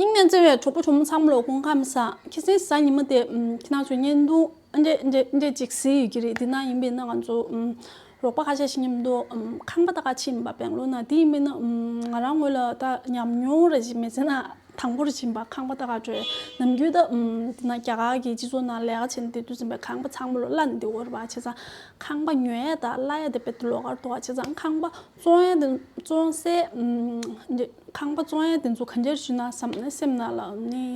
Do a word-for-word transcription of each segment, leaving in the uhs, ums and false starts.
སྙིང་ནས་བརྩེ་བའི་གྲོགས་པོ་གྲོགས་མོ་ཚང་མ་ལ་སྐུ་ཁམས་བཟང་། ཁྱེད་ཚོའི་གཟའ་ཉི་མ་དེ་ཨམ་ཁྱེད་རང་ཚོའི་བརྙན་ཐུང་ཨ་འདྲས་འདྲས་འདྲས་ཅིག་གཟིགས་ཡོད་ཀྱི་རེད། དེ་ན་ཡིན་པས་ན་ང་ཚོ་ཨམ་རོགས་པ་ཁ་ཤས་ཤིག་མཉམ་དུ་ཨམ་ཁང་པ་ལྟ་ག་ཕྱིན་པ་སྦེང་ལོར་ན། དེ་ཡིན་པས་ན་ཨམ་ང་རང་ངོས་ལ་ད་ཉམས་མྱོང་རེ་ཞིག་མེད་ཚེ་ན་དང་པོར་ཕྱིན་པ་ཁང་པ་ལྟ་ག་འགྲོ་ཡ། ནམ་རྒྱུན་ད་ཨམ་དེ་ན་རྒྱ་གར་གྱི་སྤྱི་ཚོགས་ནང་ལས་ཀ་བྱེད་ནས་བསྡད་དུས་ཙམ་པའི་ཁང་པ་ཚང་མ་ལོ་གླ་ནས་བསྡད་ཡོད་རེད་པ། བྱས་ཙང་ཁང་པ་ཉོ་ཡ་ད་གླ་ཡ་དེ་དཔེ་ལོགས་ཀར་འདུག་པ། བྱས་ཙང་ཁང་པ་བཙོང་ཡ་དེ་བཙོང་སའི་ཨམ་ཁང་པ་བཙོང་ཡ་དེ་ཚོ་ག་འདྲས་ཞུ་ན་བསམ་ནས་སེམས་ནང་ལ་ནི་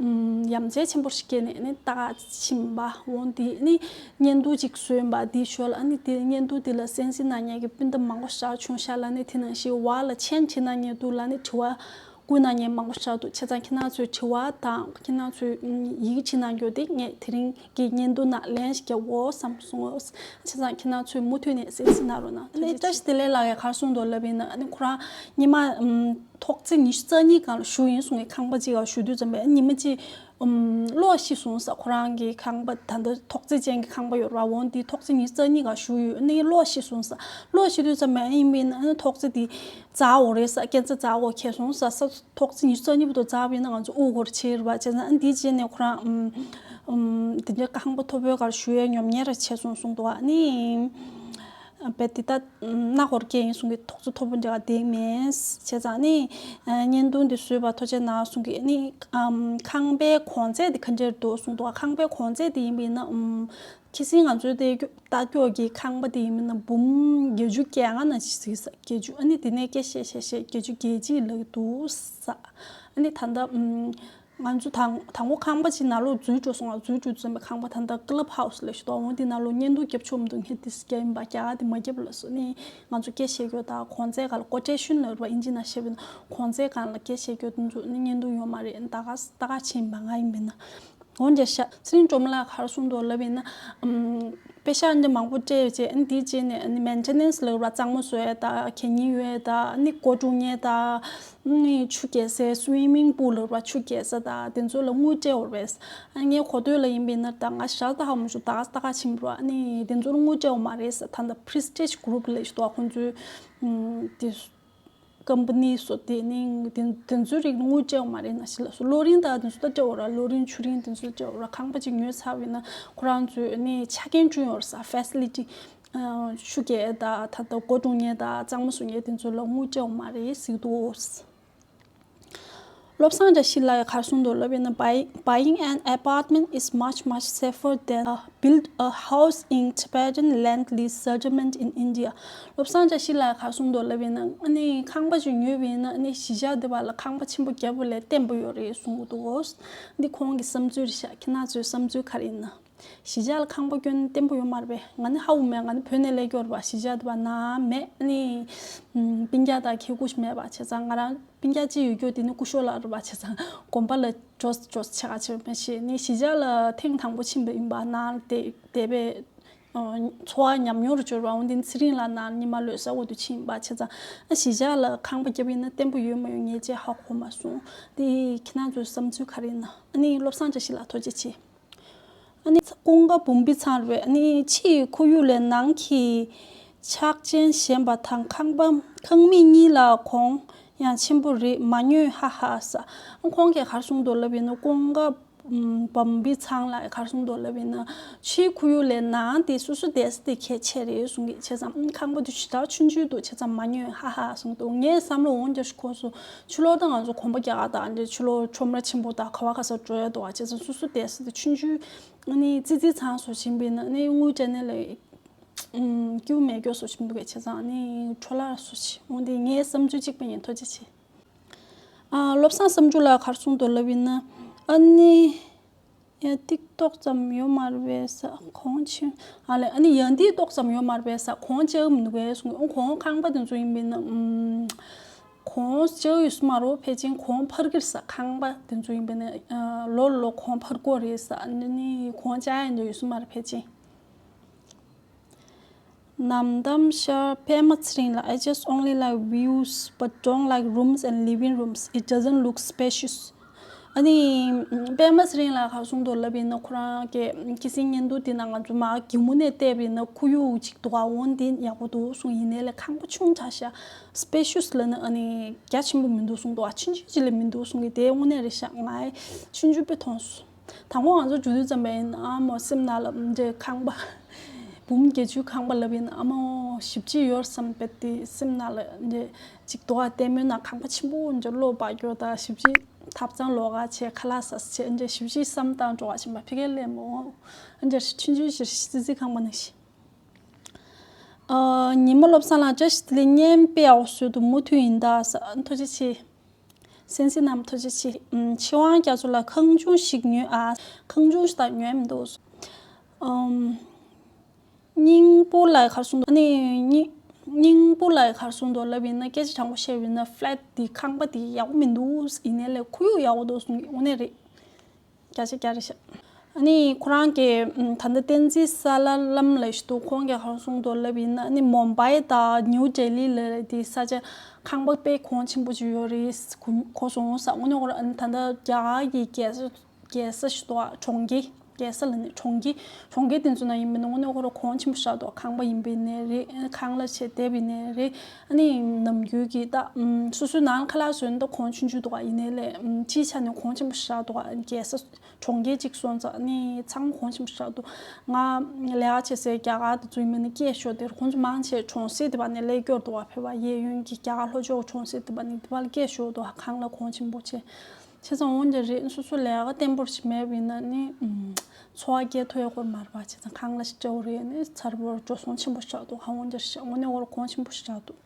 ཨམ་ཡ་མཚན་ཆེན་པོ་ཞིག་སྐྱེས་ནས་ནི་ལྟ་ག་ཕྱིན་པ། འོ་དེ་ནི་བརྙན་ཐུང་ཅིག་བཟོས་པ། དེའི་ཞོར་ལ་ཨ་ནི་དེ་བརྙན་ཐུང་དེ་ལ་གསན་གཟིགས་གནང་མཁན་གྱི་སྤུན་ཟླ་མང་པོ་ཞིག་བྱུང་ཤག་ལ་ནི་དེ་ནང་བཞིན་བར་ལ་མཆན་བྲིས་གནང་མཁན་འདུག་ལ་ནི་དྲི་བ་བཀོད་གནང་མཁན་མང་པོ་ཞིག་འདུག་བྱས་ཙང་ཁྱེད་རང་ཚོའི་དྲི་བ་དང་ཁྱེད་རང་ཚོའི་ཨམ་ཡི་གེ་བྲིས་གནང་རྒྱུ་དེ་ངས་དེ་རིང་གི་བརྙན་ཐུང་ནང་ལན་ཞིག་རྒྱབ་འོ་བསམ་སོང་། བྱས་ཙང་ཁྱེད་རང་ཚོས་མུ་མཐུད་ནས་གསན་གཟིགས་གནང་རོགས་གནང་། ཨ་ནི་བཀྲ་ཤིས་བདེ་ལེགས་ལགས་ཀྱིས་ག་རེ་གསུངས་འདུག་ལབ་ཡིན་ན། ཨ་ནི་ཁོ་རང་སྔོན་མ་ཨམ་ཐོག་བརྩེགས་ཉི་ཤུ་རྩ་གཉིས་སྒང་ལ་བཞུགས་ཡིན་གསུང་གི། ཁང་པ་ཅིག་ག་བཞུགས་དུས་ཙམ་པས་ཉི་མ་གཅིག་ཨམ་གློག་ཤི་སོང་ཟེར། ཁོ་རང་གི་ཁང་པ་ད་ལྟ་ཐོག་བརྩེགས་ཅན་གྱི་ཁང་པ་ཡོད་རེད་པ། འོ་འདི་ཐོག་བརྩེགས་ཉི་ཤུ་རྩ་གཉིས་སྒང་བཞུགས་ཡོད། ཨ་ནི་གློག་ཤི་སོང་ཟེར། གློག་ཤི་དུས་ཙམ་པས་ཨ་ཡིན་པས་ན་ཨ་ནི་ཐོག་བརྩེགས་དེ་འཛག་འོ་རེད་ཟེར། སྐས་འཛེག་འཛག་འོ་ཁེལ་སོང་ཟེར། ས་ཐོག་བརྩེགས་ཉི་ཤུ་རྩ་གཉིས་པོ་དེ་འཛག་པ་ཡིན་ན་ང་ཚོ་དབུགས་འགོར་བྱེད་རེད་པ། བྱས་ཙང་ཨ་ནི་དེའི་རྗེས་ནས་ཁོ་རང་ཨམ་ཨམ་དེ་འདྲའི་ཁང་པ་མཐོ་པོའི་སྒང་བཞུགས་ཡ་ཉོབ་ཉེས་ར་བྱས་སོང་གསུངས་འདུག་ཨ་ནི་ཨ་དཔེ་དེ་ད་སྣ་སྒོར་སྐྱེས་ཡིན་གསུང་གི། ཐོག་བརྩེགས་མཐོ་པོ་འདྲ་བ་བསྡད་མེད། བྱས་ཙང་ཨ་ནི་ཨ་བརྙན་ཐུང་འདི་བཟོས་པ་ཐུགས་རྗེ་གནང་གསུང་གི། ཨ་ནི་ཨམ་ཁང་པའི་གོང་ཚད་དེ་ག་འདྲས་འདུག་གསུངས་འདུག་ཁང་པའི་གོང་ཚད་དེ་ཡིན་པ་ཡིན་ན་ཨམ་ཁྱི་སེང་ང་ཚོའི་དེ་ལྟ་སྐྱོ་གི་ཁང་པ་དེ་ཡིན་མིན་ན་འབུམ་བརྒྱད་ཅུ་གྱ་ལྔ་ན་ཅིག་ཟིག་ས། བརྒྱད་ཅུ། ཨ་ནི་དེ་ནས་སྐད་བཤད་བཤད་བཤད་བརྒྱད་ཅུ་གྱ་གཅིག་ལབ་འདུག་ས། ཨ་ནི་ད་ལྟ་ཨམ་ང་ཚོ་དང་དང་པོ་ཁང་པ་ཅིག་ནང་ལོགས་འཛུལ་འགྲོ་སོང་ང་། འཛུལ་འགྲོ་ཙམ་པའི་ཁང་པ་ད་ལྟ་ཀླབ་ཧའུ་སི་ལབ་ཞིག་འདུག་འོ་དེ་ནང་ལོགས་བརྙན་ཐུང་རྒྱབ་ཆོག་མི་འདུག་ངས་དེ་རྒྱབ་ཡིན་པ། རྒྱ་གར་དེ་མ་རྒྱབ་ལབ་སོང་། ཨ་ནི་ང་ཚོ་སྐད་བཤད་རྒྱུ་དང་གོང་ཚད་སྒང་ལ་ཀོ་ཊེ་ཤན་ལབ་རེད་པ་ཨིན་ཇི་ནང་བཤད་པ་ཡིན་ན། གོང་ཚད་སྒང་ལ་སྐད་བཤད་རྒྱུ་དེ་ཚོ་ནི་བརྙན་ཐུང་ཡོད་མ་རེད། ད་ག་ད་ག་ཕྱིན་པ་ང་ཡིན་པས་ན། འོན་ཀྱང་ཤ་ཚེ་རིང་སྒྲོལ་མ་ལགས་ག་རེ་གསུངས་འདུག་ལབ་ཡིན་ན། ཨམ་པེ་ཤག་འདི་མང་པོ་སྤྲད་བྱས། ཨ་ནི་དེའི་རྗེས་ནས་ཨ་ནི་མེན་ཊེ་ནེན་སི་ལབ་ར། གཙང་མ་བཟོ་ཡ་དང་གད་སྙིགས་གཡུག་ཡ་དང་ཨ་ནི་སྒོ་སྲུང་ཡ་དང་ཨ་ནི་ཆུ་རྐྱལ་སའི་སུའི་མིང་པུལ་ལབ་ར། ཆུ་རྐྱལ་ས་དང་དེ་ཚོ་ལ་དངུལ་སྤྲད་འོར་བས། ཨ་ངའི་གོ་ཐོས་ལ་ཡིན་པས་ན་ད་ང་ཞག་ད་ཧ་མ་ཞུ་ད་ད་ག་ཕྱིན་པ་ར། ཨ་ནི་དེ་ཚོར་དངུལ་སྤྲད་འོ་མ་རེད་ས། ད་ད་པི་རི་སི་ཊེཇ་གུ་རུབ་ལབ་ཞིག་འདུག་ཁོང་ཚོའི་ཨམ་དེ། ཀམ་པ་ནི་སོགས་དེ་ནི་དེ་དེ་ཚོའི་རིགས་དངུལ་སྤྲད་ཡོད་མ་རེད་ན་ཞིག་ལ་སོ། གློག་རིན་དང་དེ་ཚོ་ད་སྤྲད་ཡོད་ར། གློག་རིན་ཆུ་རིན་དེ་ཚོ་སྤྲད་ཡོད་ར། ཁང་པ་ཅིག་ཉོས་ཚར་བས་ན་ཁོ་རང་ཚོས་ནི་ཆ་རྐྱེན་བསྐྲུན་ཡོད་ར་ས། ཕེ་སི་ལི་ཊི། ཆུ་རྐྱལ་དང་ད་ལྟ་སྒོ་སྲུང་མཁན་དང་གཙང་མ་བཟོ་མཁན་དེ་ཚོ་ལ་དངུལ་སྤྲད་ཡོད་མ་རེད་ཟེར་གྱི་འདུག་བློ་བཟང་བཀྲ་ཤིས་ལགས་ཀྱིས་ག་རེ་གསུངས་འདུག་ལབ་ཡིན་ན། Buy- buying an apartment is much much safer than a build a house in Tibetan land lease settlement in India. བློ་བཟང་བཀྲ་ཤིས་ལགས་ག་རེ་གསུངས་འདུག་ལབ་ཡིན་ན། ཨ་ནི་ཁང་པ་ཅིག་ཉོས་པ་ཡིན་ན་ཨ་ནི་གཞིས་ཆགས་འདི་པ་ལ་ཁང་པ་ཆེན་པོ་རྒྱབ་པ་ལས་བརྟན་པོ་ཡོད་རེད་གསུང་གི་འདུག་འདི་ཁོང་གི་བསམ་ཚུལ་རེད་ཤག་ཁྱེད་རང་ཚོའི་བསམ་ཚུལ་ག་རེ་ཡིན་ན། གཞིས་ཆགས་ལ་ཁང་པ་སྐྱོན་བརྟན་པོ་ཡོད་མ་རེད་པས། ང་ནི་ཧ་གོ་མེད། ང་ནི་བོད་ནས་སླེབས་ཀྱི་ཡོད་རེད་པ། གཞིས་ཆགས་འདི་པ་ནང་མེད། ཨ་ནི་སྤུན་ཀྱག་དང་ཁེ་ཁུ་ཞིག་མེད་པ། བྱས་ཙང་ང་རང་སྤུན་ཀྱག་གཅིག་ཡོད་རྒྱུ་དེ་ནི་སྐུ་ཞབས་ལགས་རེད་པ། བྱས་ཙང་དགོན་པ་ལ་འགྲོ་འགྲོ་ཆེ་ག་ཆེ་མ་ཤེས་ནི། གཞིས་ཆགས་ལ་ཐེངས་དང་པོ་ཕྱིན་པ་ཡིན་པ། ནང་བསྡད་བསྡད་པའི་ཨ་འཚོ་བ་ཉམས་མྱོང་རུ་གྱུར་པ། འོན་ཏེ་ཚེ་རིང་ལགས་ནང་ཉི་མ་ལོས་ས་འོ་དུ་ཕྱིན་པ། བྱས་ཙང་ཨ་གཞིས་ཆགས་ལ་ཁང་པ་བརྒྱབ་ཡིན་ན་བརྟན་པོ་ཡོད་མ་ཡོད་ངས་ཅིག་ཧ་གོ་མ་སོང་། དེ་ཁྱེད་རང་ཚོའི་བསམ་ཚུལ་ག་རེ་ཡིན་ན། ཨ་ནི་བློ་བཟང་བཀྲ་ཤིས་ལགས་ཐུགས་རྗེ་ཆེ། ཨ་ནི་ཀུན་དགའ་འབུམ་པའི་ཚང་རེད། ཨ་ནི་ཕྱི་ཡི་ཁོར་ཡུག་ལས་ནང་གི་ཆགས་ཅན་ཞན་པ་དང་ཁང་པ་ཁང་མིག་གཉིས་ལ་གོང་ཡང་ཆེན་པོ་རེད་མ་ཉོས་ཧ་ཧ་ཟེར། ཨ་ཁོང་གིས་ག་རེ་གསུངས་འདུག་ལབ་ཡིན་ན། ཀུན་དགའ་འབུམ་པའི་ཚང་ལགས་ག་རེ་གསུངས་འདུག་ལབ་ཡིན་ན། ཕྱིའི་ཁོར་ཡུག་ལས་ནང་དེ་སོ་སོ་བསྡད་ས་དེ་གལ་ཆེ་རེད་གསུང་གི། བྱས་ཙང་ཁང་པ་དེ་ཞེ་དྲག་ཆུང་ཆུང་འདུག་བྱས་ཙང་མ་ཉོས་ཧ་ཧ་གསུངས་འདུག་ངའི་བསམ་བློ་འོང་རྒྱུ་ཞིག་གོ་སོང་། ཕྱི་ལོགས་ད་ང་ཚོ་གོམ་པ་རྒྱག་ག་དང་འདྲ། ཕྱི་ལོགས་ཁྲོམ་ར་ཆེན་པོ་དང་ག་བ་ག་ས་འགྲོ་ཡ་འདུག་བ། བྱས་ཙང་སོ་སོ་བསྡད་ས་དེ་ཆུང་ཆུང་ཨ་ནི་ཙི་ཙི་ཚང་བཟོ་བཞིན་པའི་ནང་ནི་དངུལ་སྤྲད་ནས་ལས་ཨུམ་སྐྱིད་པོ་མེད་སྐྱོ་བཟོ་བཞིན་འདུག་བྱས་ཙང་ཨ་ནི་འཕྲོ་བརླག་བཟོ་བྱེད་འོང་དེ་ངའི་བསམ་ཚུལ་གཅིག་པ་ཡིན། ཐུགས་རྗེ་ཆེ། ཨ་བློ་བཟང་བསམ་འགྲུབ་ལགས་ག་རེ་གསུངས་འདུག་ལབ་ཡིན་ན། ཨ་ནི། ཡ་ཏིག་ཏོག་ཙམ་ཡོད་མ་རེད་པས་ས་གོང་ཆེ། ཨ་ལས་ཨ་ནི་ཡང་ཏིག་ཏོག་ཙམ་ཡོད་མ་རེད་པས་ས་གོང་ལྕགས་མི་འདུག་གས་གསུངས། ཨོ་གོང་ཁང་པ་དེ་ཚོ་ཡིན་པས་ན་ཨུམ། གོང་ལྕགས་ཡོད་ས་མ་རེད། ཕལ་ཆེར་གོང་འཕར་གྱི་རེད་ས། ཁང་པ་དེ་ཚོ་ཡིན་པས་ན་ཨ་ལོ་ལོ་གོང་འཕར་གྱི་རེད་ས། ཨ་ནི་གོང་ལྕགས་ཡང་ཡོད་ས་མ་རེད་ཕལ་ཆེར། ནམ་དམ་ཤར་པད་མ་ཚེ་རིང་ལགས། I just only like views but don't like rooms and living rooms. It doesn't look spacious. ཨ་ནི་པད་མ་ཚེ་རིང་ལགས་ག་རེ་གསུངས་འདུག་ལབ་ཡིན་ན། ཁོ་རང་གི་ཁྱི་སེང་བརྙན་ཐུང་དེ་ནང་ང་ཚོ་མར་གད་མོ་ནས་བལྟས་པ་ཡིན་ན་ཁོར་ཡུག་ཅིག་འདུག་ག་འོ་འདི་ཡག་པོ་འདུག་གསུངས། ཡིན་ནའི་ལས་ཁང་པ་ཆུང་དྲགས་ཤག་སྤེ་ཤིས་ལབ་ན་ཨ་ནི་རྒྱ་ཆེན་པོ་མི་འདུག་གསུངས་འདུག་ཨ་ཆུང་ཆུང་ཅིག་ལས་མི་འདུག་གསུངས་གི། དེ་དངོས་གནས་རེད་ཤག་ང་ཆུང་ཆུང་དཔེ་མཐོང་སོང་། དང་པོ་ང་ཚོ་འགྲོ་དུས་ཙམ་པ་ཡིན་ན་ཨ་མོ་སེམས་ནང་ལ་འདྲེ་ཁང་པ་འབུམ་བརྒྱད་ཅུ་ཁང་པ་ལབ་ཡིན་ན་ཨ་མོ་ཞེ་པོ་ཅིག་ཡོད་བསམ་པ་དེ་སེམས་ནང་ལ་འདྲེ་ཅིག་འདུག་ག་ལྟད་མོའི་ནང་ཁང་པ་ཆེན་པོ་འདྲེ་གློག་སྤར་རྒྱུ་དང་ཞེ་པོ་ཅིག་ཐབ་ཚང་ལོགས་ཀ་བྱས། ཁ་ལག་ཟ་ས་བྱས། འདྲེ་ཞེ་པོ་ཅིག་བསམ་སྟངས་འགྲོ་བ་ཆེན་པ་ཕ་གིར་སླེབས་མོ། འདྲེ་ཆུང་ཆུང་ཞིག་ཙི་ཙི་ཁང་པ་ནང་བཞིན། ཨ། ཉི་མ་བློ་བཟང་ལགས་བཀྲ་ཤིས་བདེ་ལེགས། བརྙན་དཔེ་ཡག་པོ་བཟོས་འདུག་མུ་མཐུད་ཡིན་ད་ཟེར། ཐུགས་རྗེ་ཆེ། གསན་གཟིགས་གནང་བ་ཐུགས་རྗེ་ཆེ། ཨམ། ཆོས་དབང་རྒྱ་མཚོ་ལགས་ཁང་ཆུང་ཞིག་ཉོས་ཨ། ཁང་ཆུང་ཞིག་ད་ཉོས་མི་འདུག་ཨམ། སྙིང་པོ་ལགས་ག་རེ་གསུངས་འདུག་ཨ་ནི་སྙིང་སྙིང་པོ་ལགས་ག་རེ་གསུངས་འདུག་ལབ་ཡིན་ན། སྐད་ཆ་དྲང་པོ་བཤད་པ་ཡིན་ན་ཕ་ལེ་ཊི་འདི་ཁང་པ་འདི་ཡག་པོ་མི་འདུག་ཡིན་ནའི་ལས་ཁོར་ཡུག་ཡག་པོ་འདུག་གསུངས་ཀྱི། དངོས་གནས་རེད། བརྒྱ་ཆ་བརྒྱ་རེད་ཤག་ཨ་ནི་ཁོ་རང་གི་ཨམ། ད་ལྟ་བསྟན་འཛིན་ས་ལ་ལམ་ལབ་ཞིག་འདུག་ཁོང་གིས་ག་རེ་གསུངས་འདུག་ལབ་ཡིན་ན། ཨ་ནི་མུམ་བྷའི་དང་ནིའུ་ལྡི་ལི་ལབ་དེ་ས་ཆ་ཁང་པ་དཔེ་གོང་ཆེན་པོ་ཅིག་ཡོད་རེད་གོ་སོང་ཟེར། དངོས་གནས་ཁོ་རང་ཨ་ནི་ད་ལྟ་རྒྱ་གར་གྱི་རྒྱལ་ས་རྒྱལ་ས་ཞིག་འདུག་ག་གྲོང་ཁྱེར། རྒྱལ་ས་ལབ་ནས་གྲོང་ཁྱེར། གྲོང་ཁྱེར་དེ་ཚོ་ནང་ཡིན་པ་ན་དངོས་གནས་ཁོ་རང་གོང་ཆེན་པོ་ཞིག་འདུག་ཁང་པ་ཡིན་པ་ཡིན་ནའི་རེད། ཁང་གླ་བྱས་བསྡད་པ་ཡིན་ནའི་རེད། ཨ་ནི་ནམ་རྒྱུན་གྱི་ད་ཨམ། སོ་སོའི་ནང་ཁ་ལག་བཟོས་ན་ད་གོང་ཆུང་ཆུང་འདུག་ག་ཡིན་ནའི་ལས་ཨམ། སྤྱིའི་ཆ་ནས་གོང་ཆེན་པོ་ཞིག་འདུག་ག་རྒྱལ་ས་གྲོང་ཁྱེར་གཅིག་སོང་ཙང་ཨ་ནི་ཚང་མ་གོང་ཆེན་པོ་ཞིག་འདུག་ང་ལས་ཀ་བྱེད་སའི་རྒྱ་གར་དེ་ཚོ་ཡིན་པ་ན་སྐད་ཤོར་དེར་ཁོང་ཚོ་མང་ཆེ་གྲོང་གསེབ་དེ་བ་ནས་སླེབས་ཀྱི་ཡོད་རེད་འདུག་ག་ཕེབས་པ་གཡས་གཡོན་གྱི་རྒྱ་གར་ལྷོ་ཕྱོགས་གྲོང་གསེབ་དེ་བ་ནས་དེ་བ་ལ་སྐད་ཤོར་འདུག་ག་ཁང་གླ་གོང་ཆེན་པོ་བྱས། བྱས་ཙང་འོན་ཀྱང་རེད། སོ་སོ་ལས་ཀ་བརྟན་པོ་ཞིག་མེད་པ་ཡིན་ན་ནི་ཨམ། འཚོ་བ་སྐྱེལ་ཐུབ་ཡག་ཁོ་མ་རེད་པ། བྱས་ཙང་ཁང་གླ་ཞིག་སྤྲད་དགོས་རེད། ནི་ཚར་བོར་འགྲོ་སོང་ཆེན་པོ་ཞིག་འདུག་ག་འོན་ཀྱང་རེད་ཤག་དངོས་གནས་ཁོ་རང་གོང་ཆེན་པོ་ཞིག་འདུག་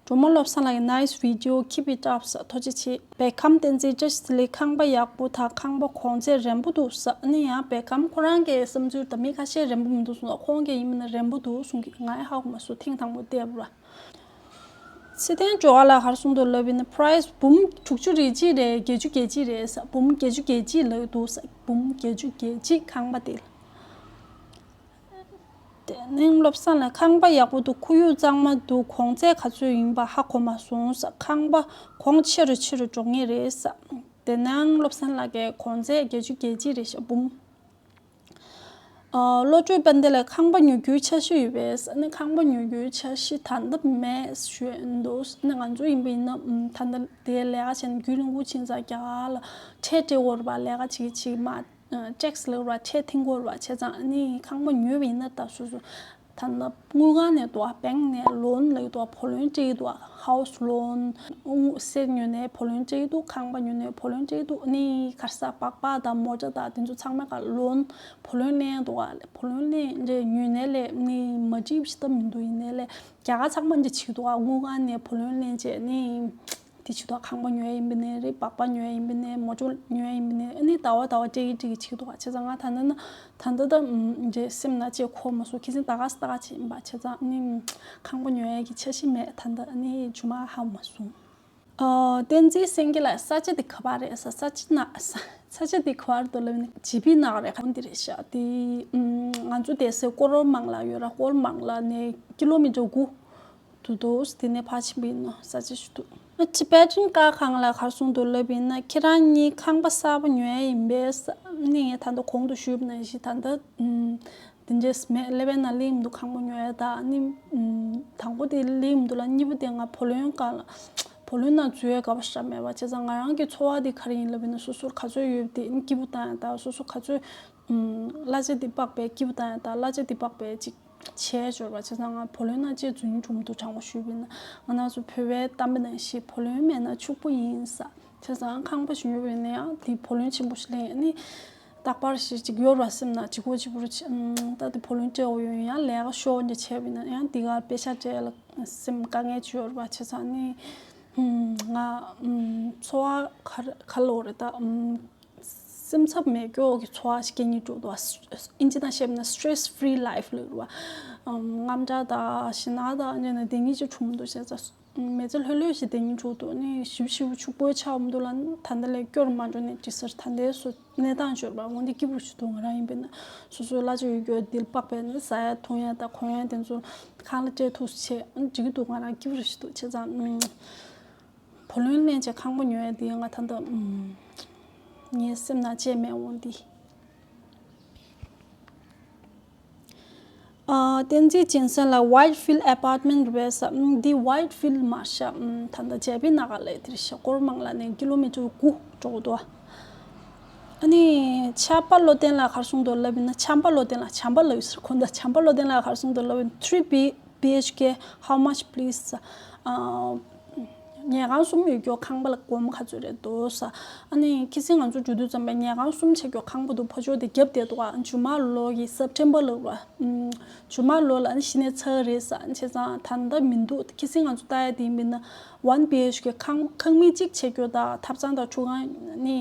སྒྲོལ་མ་བློ་བཟང་ལགས་ཀྱི་nice video, keep it up ཟེར། ཐུགས་རྗེ་ཆེ། བེ་ཁམ་བསྟན་འཛིན་བཀྲ་ཤིས་བདེ་ལེགས། ཁང་པ་ཡག་པོ་དང་ཁང་པ་གོང་ཚད་རན་པོ་འདུག་ཟེར། ཨ་ནི་ཡང་བེ་ཁམ་ཁོ་རང་གི་བསམ་ཚུལ་དང་མི་ཁ་ཤས་རན་པོ་མི་འདུག་གསུངས་ལ། ཁོང་གིས་ཡིན་མིན་ན་རན་པོ་འདུག་གསུང་གི། ང་ཡང་ཧ་གོ་མ་སོང་། ཐེངས་དང་པོ་བལྟས་པ་ར། ཚེ་བརྟན་ཇོ་ཁ་ལགས་ག་རེ་གསུངས་འདུག་ལབ་ཡིན་ན། price འབུམ་དྲུག་ཅུ་རེ་གཅིག་རེད། བརྒྱད་ཅུ་གྱ་གཅིག་རེད་ཟེར། འབུམ་བརྒྱད་ཅུ་གྱ་གཅིག་ལབ་འདུག་ཟེར། འབུམ་བརྒྱད་ཅུ་གྱ་གཅིག་ཁང་པ་དེ། དེ་ནས་བློ་བཟང་ལགས་ཁང་པ་ཡག་པོ་འདུག་ཁོར་ཡུག་གཙང་མ་འདུག་གོང་ཚད་ག་ཚོད་ཡིན་པ་ཧ་གོ་མ་སོང་ཟེར། ཁང་པ་གོང་ཆེ་རུ་ཆེ་རུ་འགྲོ་ངེས་རེད་ཟེར། དེ་ནས་བློ་བཟང་ལགས་ཀྱི་གོང་ཚད་བརྒྱད་ཅུ་གྱ་གཅིག་རེད་ཤག་འབུམ། ཨ། བློ་གྲོས་དཔལ་ལྡན་ལགས་ཁང་པ་ཉོ་རྒྱུའི་འཆར་གཞི་ཡོད་པས། ཨ་ནི་ཁང་པ་ཉོ་རྒྱུའི་འཆར་གཞི་ད་ལྟ་མེད་ཞུས་འདུག་ཨ་ནི་ང་ཚོ་ཡིན་པ་ཡིན་ན་ཨམ། ད་ལྟ་དེ་ལས་ཀ་བྱས་ནས་རྒྱུན་རིང་པོ་ཕྱིན་ཙང་རྒྱ་གར་ལ་ཁྲལ་སྤྲད་དགོས་རེད་པ། ལས་ཀ་བྱེད་ཀྱི་བྱེད་ཀྱི་མ། ཨ། ཊེག་སི་ལབ་ར་ཁྲལ་འཐེན་དགོས་རེད་པ། བྱས་ཙང་ཨ་ནི་ཁང་པ་ཉོས་པ་ཡིན་ན་ད་སོ་སོ་ད་ལྟ་དངུལ་ཁང་ནས་འདུག་ག་བེང་ནས་ལོན་ལབ་ཀྱི་འདུག་ག་བུ་ལོན་སྤྲད་ཀྱི་འདུག་ག་ཧའུ་སི་ལོན། གསེར་ཉོས་ནའི་བུ་ལོན་སྤྲད་ཀྱི་འདུག་ཁང་པ་ཉོས་ནའི་བུ་ལོན་སྤྲད་ཀྱི་འདུག་ཨ་ནི་ག་རེ་ཟ། སྦག་སྦག་དང་མོ་ཊ་དང་དེ་ཚོ་ཚང་མ་ག་ལོན། བུ་ལོན་ལེན་འདུག་ག་བུ་ལོན་ལེན་འདྲ་ཉོས་ནའི་ལས་ནི་མ་འགྲིག་པ་ཞིག་ད་མི་འདུག་ཡིན་ནའི་ལས་རྒྱ་གར་ཚང་མ་འདྲ་བྱེད་ཀྱི་འདུག་ག་དངུལ་ཁང་ནས་བུ་ལོན་ལེན་བྱས་ནི། དེ་བྱེད་དུས་ཁང་པ་ཉོ་ཡ་ཡིན་པ་ནས་རེད། སྦག་སྦག་ཉོ་ཡ་ཡིན་པ་ནས། མོ་ཊ་ཉོ་ཡ་ཡིན་པ་ནས། ཨ་ནི་ཟླ་བ་ཟླ་བ་སྤྲད་ཀྱི་སྤྲད་ཀྱི་བྱེད་ཀྱི་འདུག་ག་བྱས་ཙང་ང་ད་ལྟ་ན་ད་ལྟ་ད་ཨམ། འདྲ་སེམས་ནང་ཅིག་འཁོར་མ་སོང་། ཁ་སང་ད་ག་སེ་ད་ག་བྱས་ཡིན་པ། བྱས་ཙང་ཨ་ནི་ཁང་པ་ཉོ་ཡ་གི་འཆར་གཞི་མེད། ད་ལྟ་ཨ་ནི་མཇུག་མ་ཧ་མ་སོང་། ཨ། བསྟན་འཛིན་སེང་གེ་ལགས་ས་ཆ་དེ་ག་པར་རེད་ཟེར། ས་ཆ་ན་ས་ས་ཆ་དེ་ག་པར་འདུག་ལབ་ན་ཇི་པི་ནག་རེད། ག་འདི་རེད་ཤག་དེ་ཨམ། ང་ཚོ་བསྡད་སའི་ཀོར་མང་ལ་ཡོད་ར། ཀོར་མང་ལ་ནས་ཀི་ལོ་མི་ཊར་དགུ་འདུག་འདུག་དེ་ནས་ཕར་ཕྱིན་པ་ཡིན་ན་ས་ཆ་ཞིག་འདུག་ཨ། ཊི་བེ་ཊན་ཀ་ཁང་ལ་ག་རེ་གསུངས་འདུག་ལབ་ཡིན་ན། ཁྱེད་རང་གཉིས་ཁང་པ་གསར་པ་ཉོ་ཡ་ཡིན་པས་ཟེར། ནི་ངས་ད་ལྟ་གོང་དུ་ཞུས་པ་ནང་བཞིན་ད་ལྟ་ཨམ། དེ་འདྲས་མེད། ཀླད་པའི་ནང་སླེབས་མི་འདུག་ཁང་པ་ཉོ་ཡ་ད། ཨ་ནི་ཨམ། དང་པོ་དེ་སླེབས་མི་འདུག་ལ། གཉིས་པ་དེ་ང་བུ་ལོན་སྒང་ལ་བུ་ལོན་ནང་འཛུལ་ཡ་དགའ་པོ་ཞེ་དྲག་མེད་པ། བྱས་ཙང་ང་རང་གི་འཚོ་བ་དེ་ག་རེ་ཡིན་ལབ་ཡིན་ན། སོ་སོར་ག་ཚོད་ཡོད་པ་དེ་སྐྱིད་པོ་བཏང་ཡ་ད། སོ་སོ་ག་ཚོད་ཨམ། གླ་ཆ་དེ་དཔག་པའི་སྐྱིད་པོ་བཏང་ཡ་ད། གླ་ཆ་དེ་དཔག་པའི་ཅིག་བྱས་འབྱོར་བ། བྱས་ཙང་ང་བུ་ལོན་ནང་ཅིག་འཛུལ་སྙིང་བྲོ་མི་འདུག་དྲང་པོ་ཞུས་པ་ཡིན་ན། ང་རང་ཚོ་བོད་པའི་གཏམ་དཔེ་ནང་བཞིན་བུ་ལོན་མེད་ན་ཕྱུག་པོ་ཡིན་ཟེར། བྱས་ཙང་ཁང་པ་ཞིག་ཉོས་པ་ཡིན་ན་ཡང་དེ་བུ་ལོན་ཆེན་པོ་ཞིག་ལེན། ཨ་ནི་རྟག་པར་ཞིག་ཅིག་ཡོད་ར། སེམས་ནང་གཅིག་པོ་གཅིག་པོ་རེ་བྱེད། ཨམ། ད་དེ་བུ་ལོན་སྤྲད་དགོས་ཡོད། ཡང་ལས་ཀ་ཤོར་འདྲ་བྱས་པ་ཡིན་ན་ཡང་དེ་གར་པེ་ཤག་སྤྲད་ལ་སེམས་དཀའ་ངལ་ཅིག་ཡོད་ར་བ། བྱས་ཙང་ཨ་ནི་ཨམ། ང་ཨམ། འཚོ་བ་ག་རེ་ག་ལབ་དགོས་རེད་ད། ཨམ། སེམས་འཚབ་མེད་སྐྱོ་གི་འཚོ་བ་ཞིག་སྐྱེལ་སྙིང་བྲོ་འདུག་ཨིན་ཇི་ནང་བཤད་པ་ན་stress free life ལབ་རེད་བ། ཨམ། དངངས་སྐྲག་དང་ཞེད་སྣང་དང་ཨ་ནི་དེ་གཉིས་ཅིག་བྱུང་མི་འདུག་བྱས་ཙང་མི་ཚེ་ལྷོད་ལྷོད་ཞིག་སྐྱེལ་སྙིང་བྲོ་འདུག་ཨ་ནི་ཞིབ་ཞིབ་ཕྱུག་པོའི་ཆགས་མི་འདུག་ལ། ད་ལྟ་ལས་སྐྱོ་རུ་མ་འགྲོ་ནས་ཅིག་ཟེར། ད་ལྟའི་སོ་གནས་སྟངས་འབྱོར་བ་འོན་ཏེ་སྐྱིད་པོ་ཞིག་འདུག་ང་རང་ཡིན་པས་ན་སོ་སོའི་གླ་ཆ་ཡོད་རྒྱུ་དེ་དཔག་པས་ན་ཟ་ཡ་འཐུང་ཡ་དང་གོན་ཡ་དེ་ཚོ་ཁང་གླ་སྤྲད་ཐུབ་བྱས། ཨ་ནི་འགྲིག་གི་འདུག་ང་རང་སྐྱིད་པོ་ཞིག་འདུག་བྱས་ཙང་ཨམ། བུ་ལོན་ལེན་བྱས་ཁང་པ་ཉོ་ཡ་དེ་ང་ད་ལྟ་ཨམ། ངའི་སེམས་ནང་བཅད་མེད་འོང་འདི། ཨ། བསྟན་འཛིན་སྦྱིན་བསྲིང་ལགས་Whitefield Apartment རེད་པས། ཨ། འདི་Whitefield མ་རེད་ཤག་ཨ། ད་ལྟ་ཇེ་པི་ན་གར་ལ་དེ་རེད་ཤག་སྐོར་མང་ལ་ནས་ཀི་ལོ་མི་ཊར་དགུ་འགྲོ་གི་འདུག་ཨ་ནི་ཆབ་པ་བློ་བརྟན་ལགས་ག་རེ་གསུངས་འདུག་ལབ་ཡིན་ན། ཆབ་པ་བློ་བརྟན་ལགས། ཆབ་པ་ལབ་ཡོད་ཟེར། ཁོ་ད་ཆབ་པ་བློ་བརྟན་ལགས་ག་རེ་གསུངས་འདུག་ལབ་ཡིན། Three B B H K, how much please? ཨ། ཉལ་ཁང་གསུམ་ཡོད་རྒྱུ་ཁང་པ་ལ་སྒོར་མོ་ག་ཚོད་རེད་འདུག་ཟེར། ཨ་ནི་ཁ་སང་ང་ཚོ་འགྲོ་དུས་ཙམ་པ་ཉལ་ཁང་གསུམ་ཆགས་རྒྱུ་ཁང་པ་འདུག་ཕར་ཕྱོགས་དེ་རྒྱབ་བསྡད་འདུག་ཨ། ཇུ་མ་ལོ་གི་September ལོ་ལ། ཨམ། ཇུ་མ་ལོ་ལ་ཨ་ནི་གཞི་ནས་ཚར་རེད་ཟེར། ཨ་ནི་བྱས་ཙང་ད་ལྟ་མི་འདུག་ཁ་སང་ང་ཚོ་ལྟ་ཡ་དེ་ཡིན་པ་ཡིན་ན་One B H K ཁང་ཁང་མིག་གཅིག་ཆགས་རྒྱུ་དང་ཐབ་ཚང་དང་ཁྲུས་ཁང་ནི་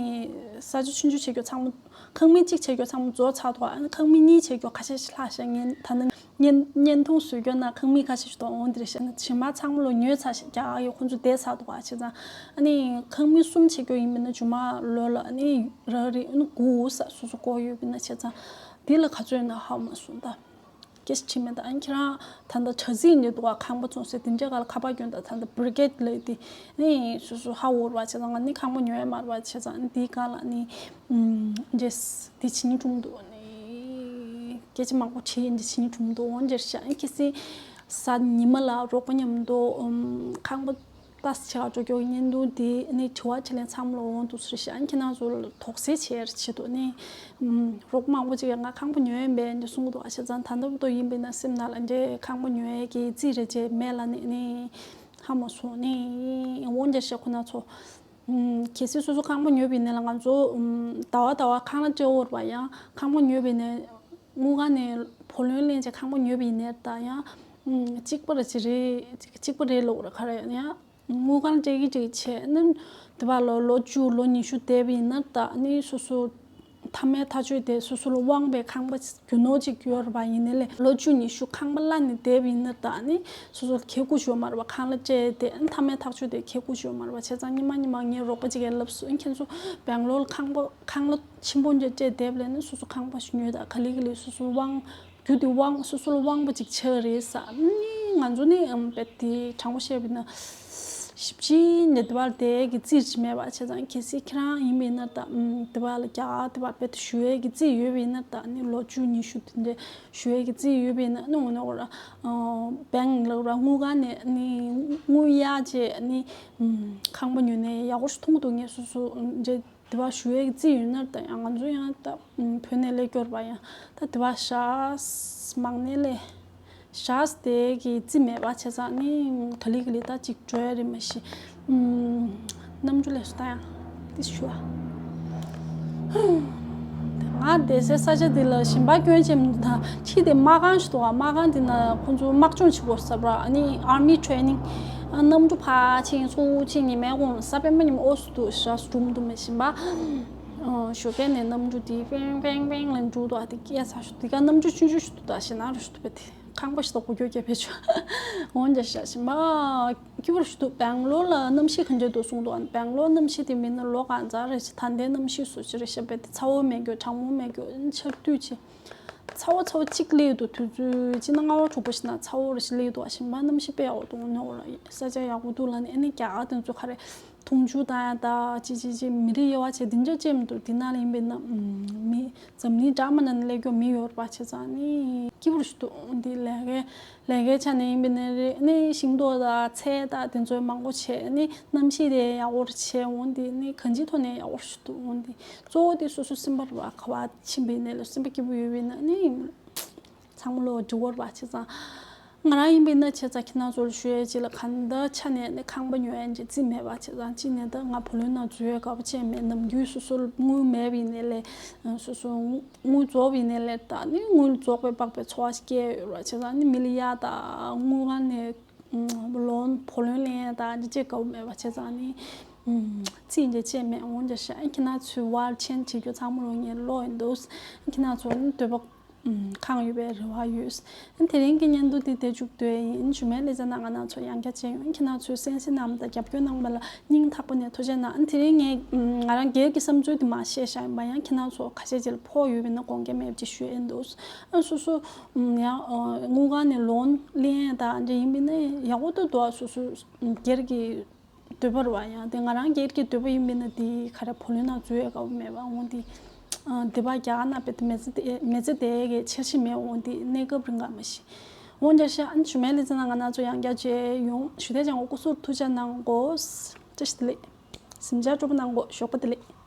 ས་ཆ་ཆུང་ཆུང་ཆགས་རྒྱུ་ཚང་མ། ཁང་མིག་གཅིག་ཆགས་རྒྱུ་ཚང་མ་རྫོགས་ཚར་འདུག་ཨ་ནི་ཁང་མིག་གཉིས་ཆགས་རྒྱུ་ཁ་ཤས་ཤིག་ལྷག་ཤག་ངས་ད་ནི་བརྙན་བརྙན་ཐུང་བཟོ་རྒྱུ་ན་ཁང་མིག་ཁ་ཤས་ཤིག་འདུག་འོང་འདིར་ཤག་ཞིང་མ་ཚང་མ་ལོ་ཉོས་ཚར་ཤག་རྒྱ་གར་གི་ཁོང་ཚོ་བསྡད་ཚར་འདུག་ཨ། བྱས་ཙང་ཨ་ནི་ཁང་མིག་གསུམ་ཆགས་རྒྱུ་ཡིན་པ་ཡིན་ན་ཇུ་མ་ལོ་ལ་ཨ་ནི་རག་རེད། ཨ་ནི་དགུ་ས་སོ་སོ་སྐོར་ཡོད་པ་ཡིན་ན། བྱས་ཙང་འདི་ལ་ག་ཚོད་ཡིན་ན་ཧ་མ་སོང་ད། སྐད་ཆ་དྲིས་མེད་ད། ཨ་ནི་ཁྱེད་རང་ད་ལྟ་དྲ་ཚིགས་ནས་འདུག་ག་ཁང་པ་བཙོང་ས་དེ་འདྲ་ག་ལ་ཁ་པར་སྐྱོན་དང་ད་ལྟ་བི་རི་གེ་ཌི་ལབ་དེ་ནི་སོ་སོ་ཧ་གོ་ར་བ། བྱས་ཙང་ང་ནི་ཁང་པ་ཉོ་ཡ་མ་རེད་བ། བྱས་ཙང་འདི་ག་ལ་ནི་འདྲེས་འདི་བྱིན་གྲུང་འདུག་ནི་སྐད་ཆ་མང་པོ་དྲིས་འདི་བྱིན་གྲུང་འདུག་འོང་འདྲེས་ཤག་ཨ་ནི་ཁ་སང་གཟའ་ཉི་མ་ལ་རོགས་པ་མཉམ་དུ་ཁང་པ་ལྟ་ས་ཆ་འགྲོ་རྒྱུ་གི་བརྙན་ཐུང་དེ་ནི་དྲི་བ་དྲིས་ལན་ཚང་མ་ལ་འོང་འདུག་ཟེར་ཤག་ཨ་ནི་ཁྱེད་རང་ཚོ་ལ་དོགས་སེལ་བྱེད་ཡ་ཆེད་དུ་ནི། ཨམ། རོགས་མང་པོ་ཅིག་ཡང་ང་ཁང་པ་ཉོ་ཡ་མེད་འདི་གསུང་གི་འདུག་ཨ། བྱས་ཙང་ད་ལྟ་བར་དུ་ཡིན་པ་ཡིན་ན་སེམས་ནང་ལ་འདི་ཁང་པ་ཉོ་ཡ་གི་རྩིས་རེ་བྱས་མེད་ལ་ནི་ནི་ཧ་མ་སོང་ནི་འོང་འདྲེས་ཤག་ཁོ་ན་ཚོ། ཨམ། གལ་སྲིད་སོ་སོ་ཁང་པ་ཉོས་པ་ཡིན་ན་ལ་ང་ཚོ་ཨམ། ཟླ་བ་ཟླ་བ་ཁང་གླ་སྤྲད་འོར་བ་ཡང་ཁང་པ་ཉོས་པ་ཡིན་ན་དངུལ་ཁང་ནས་བུ་ལོན་ལེན་བྱས་ཁང་པ་ཉོས་པ་ཡིན་ན་ད་ཡང་ཨམ། གཅིག་པ་རེ་ཅིག་རེད། གཅིག་པ་རེད་ལོག་ར་ག་རེ་ཡང་། དངུལ་ཁང་སྤྲད་ཀྱི་སྤྲད་ཀྱི་བྱས་ནི་དེ་བ་ལོ་ལོ་བཅུ་ལོ་ཉི་ཤུ་བསྡད་པ་ཡིན་ན་ད་ནི་སོ་སོ་མཐའ་མའི་ཐག་གཅོད་དེ་སོ་སོ་ལ་དབང་བའི་ཁང་པ་རྒྱུ་ནོར་ཅིག་ཡོད་རེད་པ། ཡིན་ནའི་ལས་ལོ་བཅུ་ཉི་ཤུ་ཁང་པ་གླ་ནས་བསྡད་པ་ཡིན་ན་ད་ནི་སོ་སོ་ལ་ཁེ་ཁུ་ཞོ་མ་རེད་པ། ཁང་གླ་སྤྲད་དེ་མཐའ་མའི་ཐག་གཅོད་དེ་ཁེ་ཁུ་ཞོ་མ་རེད་པ། བྱས་ཙང་ཉི་མ་ཉི་མ་ངའི་རོགས་པ་ཅིག་གིས་ལབ་སོང་། ཁྱེད་ཚོ་སྦེང་ལོར་ཁང་པ་ཁང་གླ་ཆེན་པོ་འདྲ་སྤྲད་བསྡད་པ་ལས་ནི་སོ་སོ་ཁང་པ་ཞིག་ཉོས་ད་ག་ལེ་ག་ལེ་སོ་སོ་དབང་རྒྱུ་དེ་དབང་སོ་སོ་ལ་དབང་པོ་ཅིག་ཆགས་རེད་ས། ནི་ང་ཚོ་ནི་ཨམ་དཔེ་དེ་དྲང་པོ་བཤད་པ་ཡིན་ན་ཞིབ་ཅིང་ནས་དེ་བར་དེ་གི་རྩིས་ཅིག་མེད་པ། བྱས་ཙང་གལ་སྲིད་ཁྱེད་རང་ཡིན་པ་ཡིན་ན་ད་ཨམ་དེ་བར་ལ་རྒྱ་གར་དེ་བར་དཔེ་དེ་ཞུ་ཡས་ཀྱི་རྩིས་ཡོད་པ་ཡིན་ན་ད་ནི་ལོ་བཅུ་ཉི་ཤུ་དེ་འདྲའི་ཞུ་ཡས་ཀྱི་རྩིས་ཡོད་པ་ཡིན་ན་ནི་འོ་ན་འོ་ར་སྦེང་ལབ་ར་དངུལ་ཁང་ནས་ནི་དངུལ་གཡར་བྱས་ནི་ཨམ་ཁང་པ་ཉོས་ནས་ཡག་པོ་ཞིག་མཐོང་གི་འདུག་ངས་སོ་སོ་ཨམ་འདྲ། དེ་བ་ཞུ་ཡས་ཀྱི་རྩིས་ཡོད་ན་ད་ཡང་ང་ཚོ་ཡང་ད་བོད་ནས་སླེབས་སྐྱོར་བ་ཡང་ད་དེ་བ་ཞག་མང་ནས་ལས་ཞག་དེ་གི་རྩིས་མེད་པ་བྱས་ཙང་ནི་ག་ལེ་ག་ལེ་ད་ཅིག་འགྲོ་ཡ་རེད་མ་གཞི། ཨམ། གནམ་གྲུ་ལས་སུ་ད་ཡང་དེ་ཞུ་བ། ང་བསྡད་སའི་ས་ཆ་འདི་ལ་ཞིང་པ་སྐྱོན་ཅན་མི་འདུག་ད་ཕྱི་དེ་དམག་ཁང་ཞིག་འདུག་ཨ་དམག་ཁང་འདི་ན་ཁོང་ཚོ་དམག་སྦྱོང་བྱེད་དགོས་ཟེར་བ། ཨ་ནི་army training གནམ་གྲུ་ཕར་ཕྱིན་ཚུར་ཕྱིན་ཉི་མའི་གུང་ས་པད་མ་ཉི་མ་ཨོ་སུ་འདུག་ཞག་སུ་གྲུམ་འདུག་མེད་ཞིང་པ། ཞོགས་ཀས་ནས་གནམ་གྲུ་དེ་པེང་པེང་པེང་ལ་འགྲོ་འདུག་ཨ་དེ་སྐྱེས་ཚར་ཞིག་འདུག་དེ་ག་གནམ་གྲུ་ཆུང་ཆུང་ཞིག་འདུག་ད་ཞེ་ན་རུ་ཞིག་འདུག་པས་དེ་ཁང་པ་ཞིག་ཏུ་སྒོ་རྒྱག་རྒྱག་ཕེབས་བྱུང་། འོན་ཀྱང་ཞག་ཞིང་པ་སྐྱིད་པོ་ཞིག་འདུག་སྦེང་ལོར་ལ་གནམ་གཤིས་ག་འདྲ་འདུག་གསུངས་འདུག་ཨ་སྦེང་ལོར་གནམ་གཤིས་དེ་མིན་ན་ལོ་གང་ཙམ་རེ་ཞིག་ད་ལྟའི་གནམ་གཤིས་སུ་ཅི་རེ་ཞིག་པས་དེ་ཚ་བོ་མེད་རྒྱུ་གྲང་མོ་མེད་རྒྱུ་ཆར་དུས་ཅི། ཚ་བོ་ཚ་བོ་གཅིག་སླེབས་འདུག་དུས་ཚོད་སྤྱི་ན་སྔ་བོ་དྲུག་པ་ཞིག་ན་ཚ་བོ་རེ་ཞིག་སླེབས་འདུག་ཨ་ཞིང་པ་གནམ་གཤིས་དཔེ་ཡག་པོ་འདུག་ནོར་ལ་ས་ཆ་ཡག་པོ་འདུག་ལ་ནི་ཨ་ནི་རྒྱ་གར་དེ་ཚོ་ག་རེ་འཐུང་ཆུ་བཏང་ཡ་ད་ཅི་ཅི་ཅི་མི་རིགས་དབྱེ་བ་བྱས་དེ་འདྲ་ཅི་མི་འདུག་དེ་ན་ལ་ཡིན་པས་ན་མི་འཛམ་གླིང་འདྲ་མ་ན་ནི་སླེབས་རྒྱུ་མི་ཡོད་པ་བྱས་ཙང་ནི་སྐྱིད་པོ་རེ་ཞིག་འདུག་འདི་ལས་ཀའི་ལས་ཀའི་ཆ་ནས་ཡིན་པས་ན་རེ་ནི་ཤིང་ཏོག་དང་ཚལ་དང་དེ་ཚོ་མང་པོ་བྱས་ནི་གནམ་གཤིས་དེ་ཡག་པོ་རེ་བྱས་འོང་དེ་ནི་གང་ཅིའི་ཐོག་ནས་ཡག་པོ་རེ་ཞིག་འདུག་འོང་དེ་གཙོ་བོ་དེ་སོ་སོ་སེམས་པ་རེ་བ་ག་བ་ཕྱིན་པའི་གནས་ལ་སེམས་པ་སྐྱིད་པོ་ཡོད་པས་ན་ནི། ཚང་མ་ལོ་འགྲིག་གོ་ར་བ་བྱས་ཙང་། ང་རང་ཡིན་པས་ན་བྱས་ཙང་ཁྱེད་རང་ཚོར་ཞུ་ཡས་ཅིག་ལ་གང་ལྟར་ཆ་ནས་ནི་ཁང་པ་ཉོ་ཡས་ཅིག་རྩིས་མེད་པ་བྱས་ཙང་གཅིག་ནས་ད་ང་བུ་ལོན་ནང་འཛུལ་ཡས་དགའ་པོ་བྱས་མེད། ནམ་རྒྱུན་སོ་སོར་དངུལ་མེད་པ་ཡིན་ནའི་ལས་སོ་སོ་དངུལ་རྫོགས་པ་ཡིན་ནའི་ལས་ད་ནི་དངུལ་རྫོགས་པའི་དཔག་པའི་འཚོ་བ་ཞིག་སྐྱེལ་ཡོད་ར་བྱས་ཙང་ནི་མི་ལ་ཡ་ད་དངུལ་ཁང་ནས་ལོན་བུ་ལོན་ལེན་ཡས་ད་ཅི་ཅིག་དགའ་པོ་མེད་པ་བྱས་ཙང་ནི་རྩིས་འདྲ་བྱས་མེད་འོང་ཅི་ཤ་ཁྱེད་རང་ཚོའི་བར་ཆེན་བྱེད་རྒྱུ་ཚང་མ་ལོ་ངས་ལོ་ཡིན་འདུག་ཁྱེད་རང་ཚོ་ནི་འདོད་པ། ཨུམ། གང་ཡོད་པའི་རེ་བ་ཡོད། དེ་རིང་གི་བརྙན་ཐུང་འདི་དེ་མཇུག་བསྡུ་ཡ་ཡིན། ཞུ་མེད་ལས་བྱ་ན་ང་རང་ཚོ་ཡང་བསྐྱར་མཇལ་ཡོང་། ཁྱེད་རང་ཚོས་གསན་གཟིགས་གནང་བ་དང་རྒྱབ་སྐྱོར་གནང་བ་ལ་སྙིང་ཐག་པ་ནས་ཐུགས་རྗེ་གནང་། དེ་རིང་ངས་ཨུམ། ང་རང་སྒེར་གྱི་བསམ་ཚུལ་དེ་མར་བཤད་བཞག་ཡིན་པ་ཡང་ཁྱེད་རང་ཚོ་ཁ་ཤས་ཅིག་ལ་ཕོག་ཡོད་པ་ཡིན་ན་དགོངས་འགལ་མེད་པ་ཅིག་ཞུ་ཡ་ཡིན་འདུག་ཨ་སོ་སོ་ཨུམ། ཡང་ཨ། དངུལ་ཁང་ནས་ལོན་ལེན་ཡ་དང་འདྲ་ཡིན་པ་ཡིན་ན་ཡག་པོ་འདུག་ཨ་སོ་སོ་ཨུམ། སྒེར་གྱི་འདོད་པ་རེད་བ། ཡང་དེ་ང་རང་སྒེར་གྱི་འདོད་པ་ཡིན་པས་ན། དེ་ག་རེ་བུ་ལོན་ནང་འཛུལ་ཡས་དགའ་པོ་མེད་པ། འོང་དེ་དེ་བ་རྒྱ་གར་ནང་དཔེ་མི་ཚེ་དེ་མི་ཚེ་དེ་གའི་འཆར་གཞི་མེད། འོང་དེ་གནས་སྐབས་རིང་ག་མ་ཤི། འོང་རྒྱ་ཤ་ཨན་ཞུ་མེད་ལི་ཚེ་ན་ང་ན་ཚོ་ཡང་རྒྱ་བྱས་ཡོང་ཞུ་དེ་ཅང་འོ་སྐུ་གཟུགས་ཐུགས་ཅག་གནང་དགོས། བཀྲ་ཤིས་བདེ་ལེགས། གཟིམ་འཇག་སྤྲོ་པོ་གནང་དགོས། ཞོགས་པ་བདེ་ལེགས།